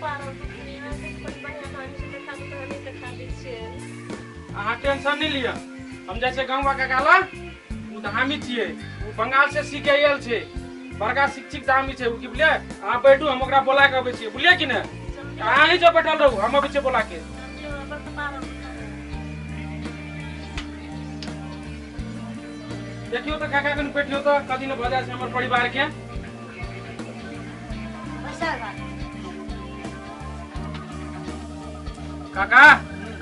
कपार दुखैया कोई बढ़िया धामी से देखा दू तऽ हम देखा दै छियै। अहाँ टेंशन नहीं लिअ, हम जाइ छियै गाँव काका लग, ओ धामी छियै, ओ बंगाल से सीख के आयल छै, बड़का शिक्षित धामी छै ओ, की बुझलियै? अहाँ बैठू, हम ओकरा बोला के अबै छियै, बुझलियै कि नहि? अहाँ ही जो बैठल रहू, हम अबै छियै बोला के। जल्दी हमरा बड़ कपार दुखैया। देखियौ तऽ काका, कनि बैठियौ तऽ, कथी ने भऽ जाइ छै हमर परिवार के। काका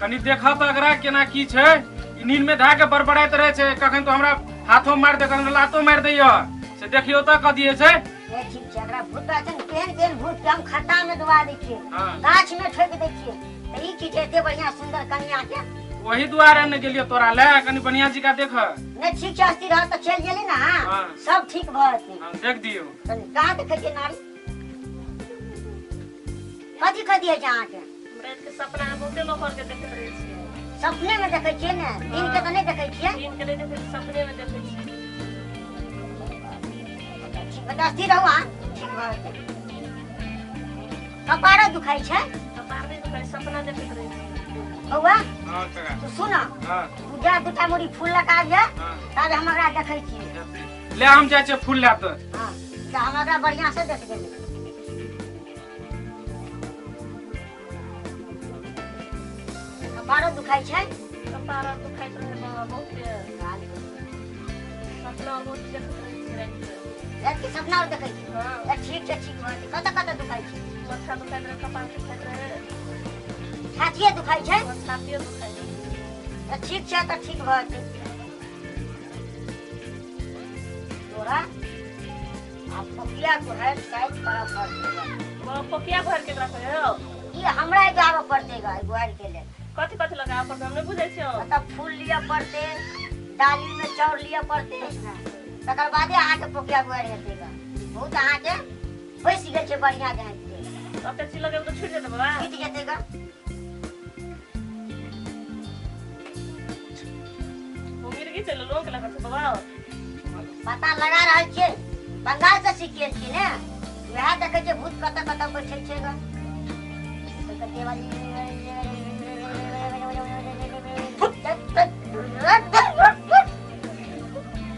कनि देखऽ तऽ एकरा केना की छै, ई नींद में धए के बड़बड़ाइत रहै छै, कखन तो हमरा हाथो मारि दे, कखन लातो मारि दैया, से देखियौ तऽ कथी होइ छै। ए ठीक छै, एकरा भूत छै ने, केहन केहन भूत के हम खट्टा में डुबा दै छियै, हाँ। गाछ में ठोकि दै छियै, तऽ ई की छै एते बढ़िया सुंदर कनिया के। वही दुआरे ने गेलियो तोरा ले, कनि बढ़िया जी का देख। नहि ठीक छै, अस्थिर रह तऽ चलि गेली ने, हाँ। सब ठीक भऽ जेतै। हाँ, देख दियौ। कनि कहाँ देखै छियै नारी? कथी कथी होइ छै अहाँके? राति के सपना बहुते लोक के देखैत रहै छियै। सपने में देखै छियै ने, दिन के तऽ नहि देखै छियै? दिन के नहि देखै छियै, सपने में देखै छियै। ठीक बता, स्थिर रहू अहाँ, ठीक भऽ जेतै। कपारो दुखाइ छै? कपार नहि दुखाइ, सपना देखैत रहै छियै। बौआ। हाँ काका। तू सुन। हाँ। तू जा दूटा मुड़ी फूल लगा आबिहे, हाँ। ताबे हम एकरा देखै छियै। ले हम जाइ छियै फूल लए तऽ। हाँ, तऽ हम एकरा बढ़िआँ से देख देबै। कपारो दुखाइ छै? कपार दुखाइत रहै बाबा बहुते, सपना बहुत देखैत रहै छियै राति के। राति के सपना और देखै छियै? हाँ। तऽ ठीक छै, ठीक भऽ जेतै। कतऽ कतऽ दुखाइ छै? माथा दुखाइत रहै, कपार दुखाइत रहै। छातिए दुखाइ छै? हाँ, छातिए दुखाइ रहै। तऽ ठीक छै, तऽ ठीक भऽ जेतै। तोरा आ पोकिया गुहर साइड करऽ पड़तै। बाबा पोकिया भर के एकरा कहियो? ई हमरा गाबऽ पड़तै गा गुहर के लेल। कथी कथी लगाबऽ पड़तै, हम नहि बुझै छियै। मतलब फूल लिअ पड़तै, डाली में चाउर लिअ पड़तै, तकर बादे अहाँके पोकिया गुहर हेतै गा। बहुत अहाँके बैसि गेल छै बढ़िआँ जहाँके। ओते चीज लगेबै तऽ छुटि जेतै बाबा? छुटि जेतै गा। ओ मिर्गी चलि लोक लगै छै बाबा। पता लगा रहल छियै, बंगाल से सीख गेल छियै ने, वएह देखै छियै भूत कतऽ कतऽ बैठल छै गा।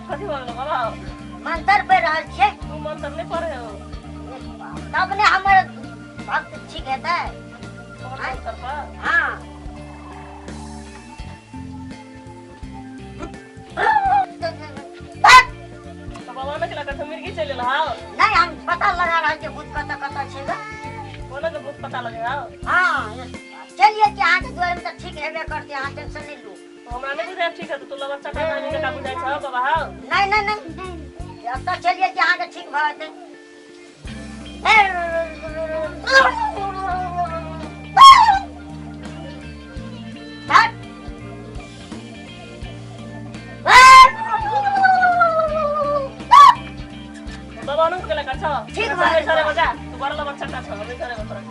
कथी भऽ गेलो बाबा? मंत्र पढ़ि रहल छियै। तू मंत्र नहि पढ़े हो? तब ने हमर भक्त ठीक हेतै। तोहर मंत्र पर? हाँ। तऽ बाबा ने केलक तऽ मिर्गी चलि एल हौ? नहीं, हम पता लगा रहल छियै भूत कतऽ कतऽ छै गा। कोना के भूत पता लगे हौ? हाँ, चलिए कि अहाँके दुआरे में तऽ ठीक हेबे करतै, अहाँ टेंशन नहि लू। हमरा नहि बुझाय ठीक है, तू लबा चटा आदमी जकाँ बुझाइ छौ बाबा हौ। नहीं नहीं नहीं, एतऽ चलिए कि अहाँके ठीक भऽ जेतै। बाबा ओना केलक छौ? ठीक भऽ भऽ सरे बजा, तू बड़ लबा चटा छौ, हम नहि सरे तोरा।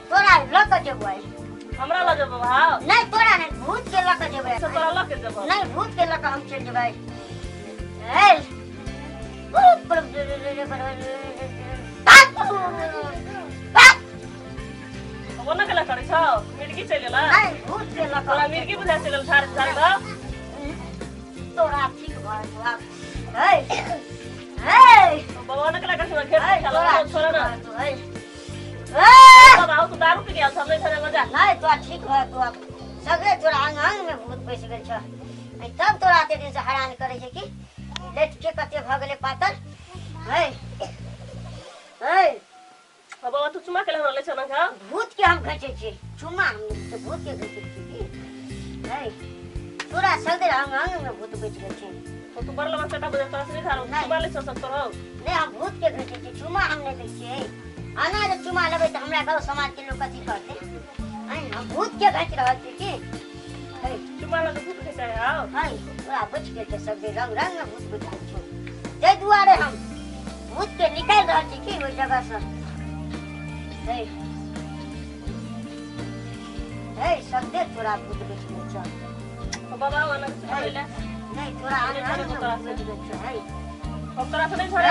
तोरा लऽ कऽ जेबै। हमरा लऽ जेबो बाबा हौ? नहीं, तोरा नहीं, भूत के लऽ कऽ जेबै। से तोरा लऽ के जेबो? नहीं, भूत के लऽ कऽ हम चलि जेबै। ओना केला करै छौ? मिर्गी चलि एला? नहीं, भूत के लऽ तोरा कऽ। मिर्गी बुझा चलि एल झाड़ झाड़ कऽ। तोरा ठीक भऽ जेतौ आब। हे हे। बाबा ओना केला करै छौ? घेर हे, खेला तोरा छोड़ ठीक ना। भऽ जेतौ। हे हे। बाबा हौ, तू दारू पी गेल छौ, हम नहि छोड़े बजा। नहीं, तोरा ठीक भऽ जेतौ आब। सगरे तोरा अंग अंग में भूत बैस गेल छौ। आई तब तोरा एते दिन से हैरान करै छै कि लेटके कते भऽ गेलै पातर। हे हे। हौ बाबा, तू चुमा केला हमरा लै छौ ना? भूत के हम घचै छियै, चुमा हम तऽ भूत के घचै छियै की। हे, तोरा सगरे अंग अंग में भूत बैस गेल छै। तो तू बड़ लबा चटा बुझा, तोरा से नहीं झाड़ू। नहीं। चुमा लै छौ सब तोर हौ? नहीं, हम भूत के घचै छियै, चुमा हम नहि लै छियै। आना जे चुमा लेबै तऽ हमरा गाँव समाज के लोक कथी कहतै? आँय, हम भूत के घचि रहल छी की। हे। चुमा लऽ के भूत घिचाइ हौ? हँ, तोरा बचि गेल छै, सगरे रंग रंग में भूत बुझाइ छौ, ताहि दुआरे हम भूत के निकालि रहल छी की ओहि जगह से। हे हे, सगरे तोरा भूत बचि गेल छौ। तो बाबा हो ना छोड़ै ले। नहीं तोरा अंग अंग में भूत बैठ गेल छौ है। हम तोरा से नहीं छोड़े।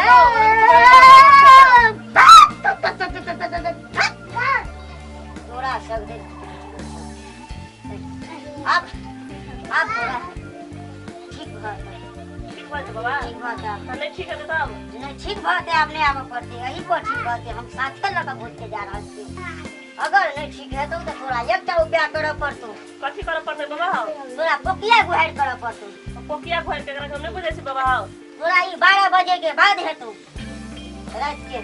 तोरा सगरे अब अब तोरा ठीक भऽ जेतै। ठीक भऽ जेतै बाबा? ठीक भऽ जेतै। तऽ नहि ठीक हेतै तब? नहि ठीक भऽ जेतै, आब नहि आबऽ पड़तै। एही पर ठीक भऽ जेतै, हम साथे लऽ कऽ घुरि के जा रहल छी। अगर नहि ठीक हेतौ तऽ तोरा एकटा उपाय करऽ पड़तौ। कथी करऽ पड़तै बाबा हौ? तोरा पोकिया गुहारि करऽ पड़तौ। पोकिया गुहारि केकरा हम नहि बुझै छी बाबा हौ। तोरा ई 12 बजे के बाद हेतौ राति के।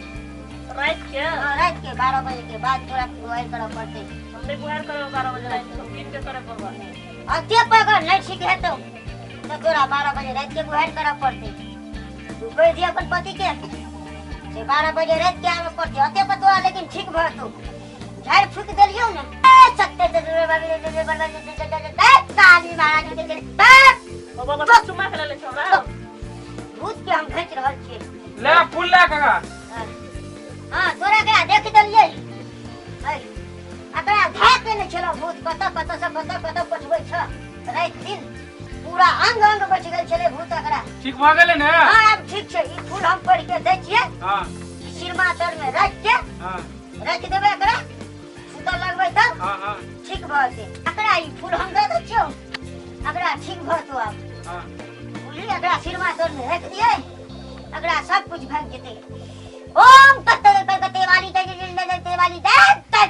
राति के? हाँ, राति के 12 बजे के बाद तोरा गुहारि करऽ पड़तै। हम नहि गुहारि करब 12 बजे राति, हम दिन के करऽ बाबा। अते पर नहीं ठीक हेतौ तऽ तोरा 12 बजे राति के गुहारि करऽ पड़तै। तू कहि दिय अपन पति के से 12 बजे राति के आबऽ पड़तै। अते पर तोरा लेकिन ठीक भऽ जेतौ। झाड़ि फूकि देलियौ ने। काली महाराज, बाबा बस चुम्मा के लेले छौ हमरा। भूत के हम घींच रहल छियै। ले फूल ले काका। हाँ, तोरा के देख देलियै। एकरा धए के नहि छलौ भूत, कतऽ कतऽ से कतऽ कतऽ पठबै छ। राति दिन पूरा अंग अंग बचि गेल छलै भूत एकरा। ठीक भऽ गेलै ने? हाँ, आब ठीक छै। ई फूल हम पढ़ि के दै छियै। हाँ। सिरमा तर में राखि के। हाँ। राखि देबै एकरा, सुतल लगबै तब। हाँ हाँ। ठीक भऽ जेतै। एकरा ई फूल हम दऽ दै छियौ, एकरा ठीक भऽ जेतौ आब। हाँ। बुझली? एकरा सिरमा तर में राखि दियै, एकरा सब कुछ भागि जेतै। ओम कते कते वाली ते वाली दे।